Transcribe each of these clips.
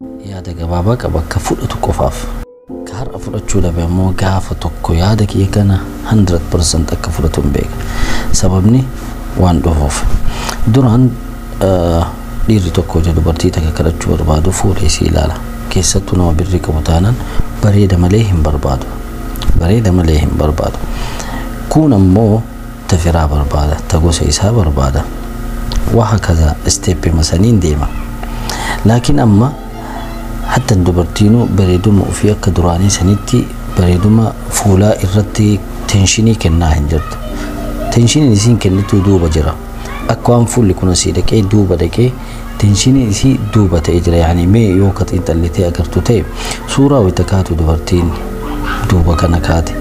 Yaada gabaabaa qaba akka fudhatu qofaaf. Ka har'a fudhachuu dhabe ammoo gaafa tokko yaada kiyya kana 100% akka fudhatu hin beeka. Sababni waan dhufuuf. Duraan dhiirri tokko hojii dubartii takka kadhachuu barbaadu fuula isii ilaala. Keessattuu nama birrii qabu taanaan bareeda malee hin barbaadu. Bareeda malee hin barbaadu. Kun ammoo ta firaa barbaada, ta gosa isaa barbaada. Waa kaza isteeppii masaniin deema. Laakiin amma hatta dubartiinuu bareeduma ofii akka duraanii sanitti bareeduma fuulaa irratti tenshinii kennaa hin jirtu. Tenshiniin isiin kennitu duuba jira. Akka waan fuulli kun asii dhaqee duuba dhaqee tenshiniin isii duuba ta'ee jira. Yaani mee yoo ka xiinxallitee agartu ta'e suuraa wayita kaatu dubartiin duuba kana kaate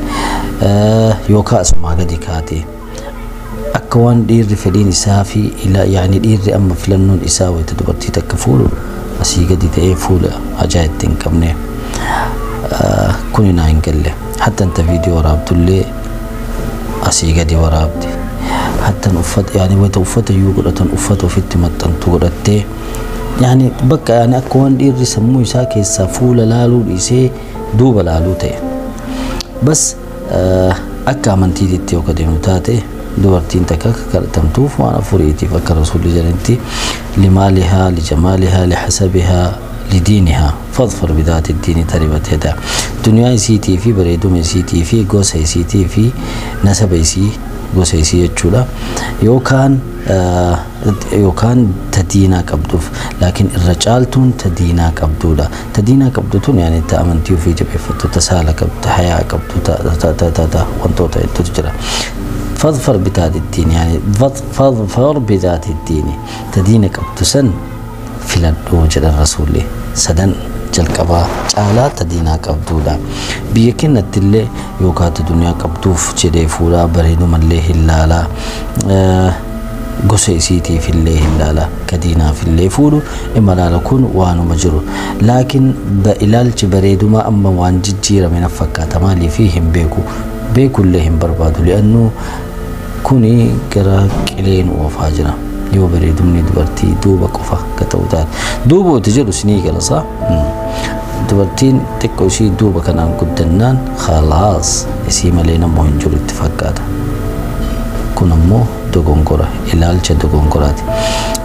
yookaan asumaa gadi kaate akka waan dhiirri fedhiin isaa fi yaani dhiirri amma filannoon isaa wayita dubartii takka fuudhu asii gadi ta'ee fuula ajaa'ibti hin qabne kuni naa hin galle. Hatta inta viidiyoo waraabdullee asii gadi waraabdi. Hatta uffata yaani wayita uffata iyyuu godhatan uffata ofitti maxxantu godhattee yaani bakka yaani akka waan dhiirri sammuu isaa keessaa fuula laaluu dhiisee duuba laaluu ta'e. Bas akka amantiititti yoo deemu taate dubartiin takka akka kadhatamtuuf waan afuriitiif akka rasuulli jedhanitti limaalihaa, lijamaalihaa, lihasabihaa, lidiinihaa fadfar bidaati diini taribat yadaa. Duniyaa isiitii fi bareeduma isiitii fi gosa isiitii fi nasaba isii gosa isii jechuudha. Yookaan yookaan ta diinaa qabduuf laakiin irra caaltuun ta diinaa qabduudha. Ta diinaa qabdu tun yaani ta amantii ofii jabeeffattu, ta saala qabdu, ta hayaa qabdu, ta ta ta ta wantoota hedduutu jira. فاظفر بذات الدين يعني فاظفر بذات الدين تدين qabdu san filadhuu jedhan rasuulli sadan jalqabaa caalaa ta diinaa qabduudha. Biyya keenyatti illee yookaan ta duniyaa qabduuf jedhee fuudhaa bareedumallee hin laalaa gosa isiitiif illee hin laala ka diinaaf illee fuudhu ima laala kun waanuma jiru. Laakiin ilaalchi bareedumaa amma waan jijjiirame na fakkaata maaliif hin beeku beekullee hin barbaadu li'annuu kuni gara qileen oofaa jira. Yoo bareedumni dubartii duuba qofa akka ta'u taate duuba wati jedhu sinii galasaa dubartiin xiqqoo ishii duuba kanaan guddannaan khalaas isii malee nammoo hin jiru itti fakkaata. Kun ammoo dogongora ilaalcha dogongoraati.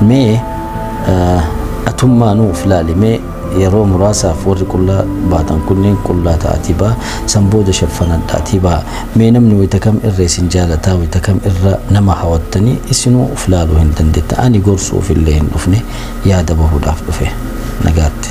Mee atummaanuu of ilaali mee yeroo muraasaaf warri qullaa baatan kunneen qullaa ta'atii ba'a san booda shaffanadhaatii ba'a mee namni wayita kam irra isin jaalataa wayita kam irra nama hawattanii isinuu of ilaaluu hin dandeetta ani gorsuuf illee hin dhufne yaada bahuudhaaf dhufe nagaatti.